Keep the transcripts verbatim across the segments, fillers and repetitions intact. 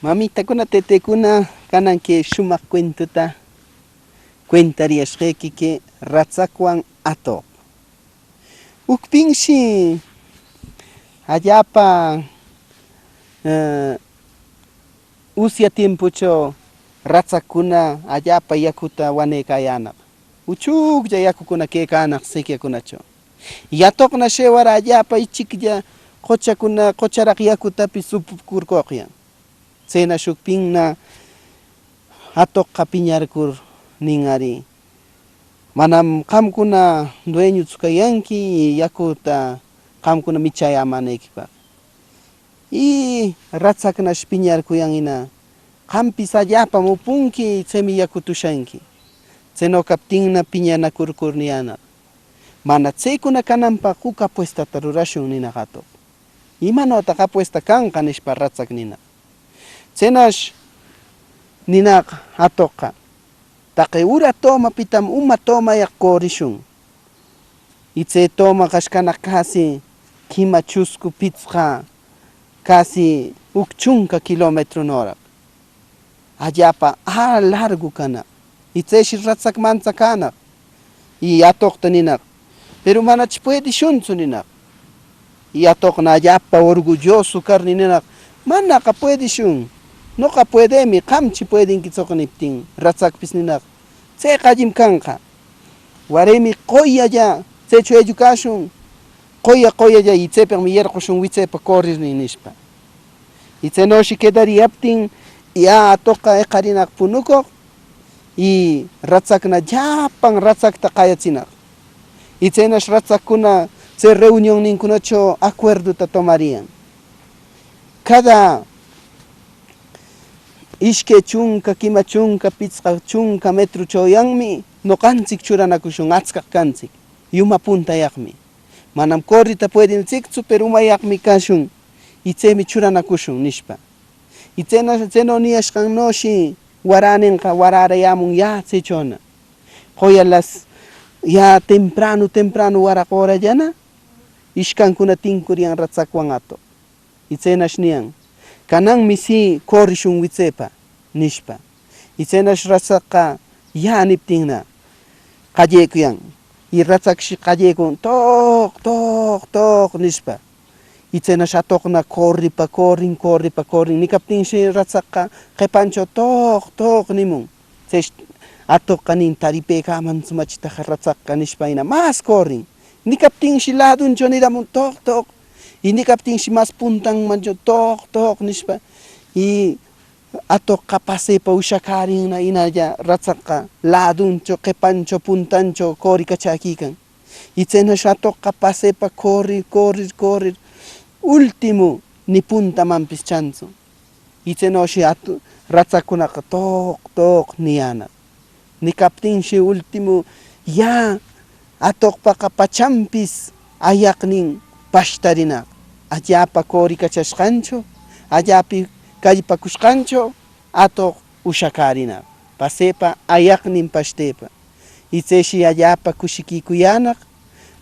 Mamitakuna, tëtekuna, kanan que shumaq cuentota cuentariyashqequi que ratsacwan atoq. Ucpinshi allapa, eh, usya tiempocho ratsaccuna allapa yacuta wanecayänaq. Uchuclla yacucuna quecanaq sequiacunacho. Y atoqna shewara allapa ichiclla qochacuna, qocharaq yacutapis upucurcoqyan. Tsena shucpinna atoqqa piñarcur nin ari: "Manam qamcuna dueñutsu cayanqui y yacuta qamcuna michayämänequipaq. Y ratsacnash piñarcuyan hina, qampis allapam upunqui, tsemi yacuta ushanqui. Tseno captinna piñanacurcur niyänaq: 'Mana tsecuna cananpaq juc apuestata rurashun', ninaq atoq. 'Imanotaq apuesta canqa?' nishpa ratsac ninaq. Tsenash ninaq atoqqa: 'Taqe ura tomapitam uma tomayaq corishun. Y tse toma qashcanaq casi quima chuscu pitsqa casi juc chunca kilometronoraq. Allapa a largu canaq. Y tseshi ratsac mantsacänaq. Y atoqta ninaq: "Pero manachi puedishuntsu", ninaq. Y atoqna allapa orgulloso carnin ninaq: "Manaqa puedishun. Noqa puedemi, qamchi puedinquitsoq", niptin, ratsacpis ninaq: "Tseqa allim canqa. Waremi qoyalla tsecho ellucashun. Qoya qoyalla y tsepeqmi yerqushun witsepa corrirnin", nishpa. Y tsenoshi quedariyaptin, y a atoqqa eqarinaq punucoq, y ratsacna llapan ratsacta qayatsinaq. Y tsenash ratsaccuna tse reunionnincunacho acuerdota tomariyan. Cada ishque chunca, quima chunca, pitsqa chunca metro choyanmi noqantsic churanacushun, atscaq cantsic, y uma puntayaqmi. Manam corrita puedintsictsu, pero umayaqmi cashun, y tsemi churanacushun, nishpa. Y tsena, tseno niyashqannoshi waräninqa warärayämun ya tsechona. Qoya las ya temprano, temprano waraq orallana, ishcancuna tincuriyan ratsacwan atoq. Y tsenash niyan: "Cananmi si corrishun witsepa", nishpa. Y tsenash ratsacqa ya niptinna, qallecuyan. Y ratsacshi qallecun: "Toq, toq, toq", nishpa. Y tsenash atoqna corripa corrin, corripa corrin. Nicaptinshi ratsacqa qepancho: "Toq, toq", nimun. Tsesh atoqqa nin: "Taripecamantsu machitaqa ratsacqa", nishpa hina mas corrin. Nicaptinshi laduncho niramun: "Toq, toq". Y nicaptinshi mas puntanmancho: "Toq, toq", nishpa. Y atoqqa pasepa ushacärinna hinalla ratsacqa laduncho, qepancho, puntancho corricachäquican. Y tsenash atoqqa pasepa corrir, corrir, corrir, ultimu ni puntamanpis chantsu. Y tsenoshi atu-, ratsaccunaqa toq, toq niyänaq. Nicaptinshi ultimu ya atoqpaqa pachanpis ayaqnin pashtarinaq. Allapa corricachashqancho, allapi callpacushqancho atoq ushacärinaq, pasepa ayaqnin pashtepa. Y tseshi allapa cushiquicuyänaq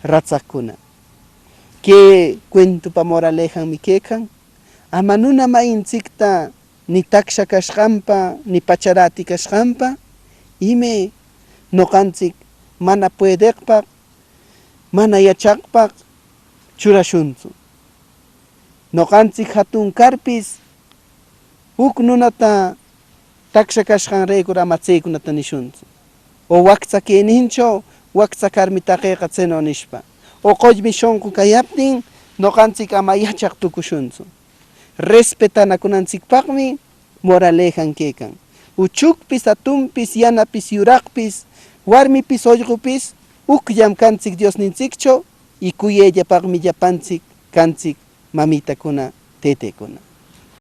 ratsaccuna. Que cuentupa moralejanmi quecan: ama nuna mayintsicta ni tacsha cashqanpa, ni pacha räti cashqanpa, ime noqantsic mana puedeqpaq, mana yachaqpaq churashuntsu. Noqantsic jatun carpis, juc nunata tacsha cashqanrecur ama tsecunata nishuntsu. O wactsa quenincho, wactsa carmi taqeqa tseno nishpa. O qollmi shonqu cayaptin, noqantsic ama yachaq tucushuntsu. Respetanacunantsicpaqmi moralejan quecan. Uchucpis, jatunpis, yanapis, yuraqpis, warmipis, ollqupis, jucllam cantsic Diosnintsiccho, y cuyellapaqmi llapantsic cantsic, mamitacuna, tetecuna.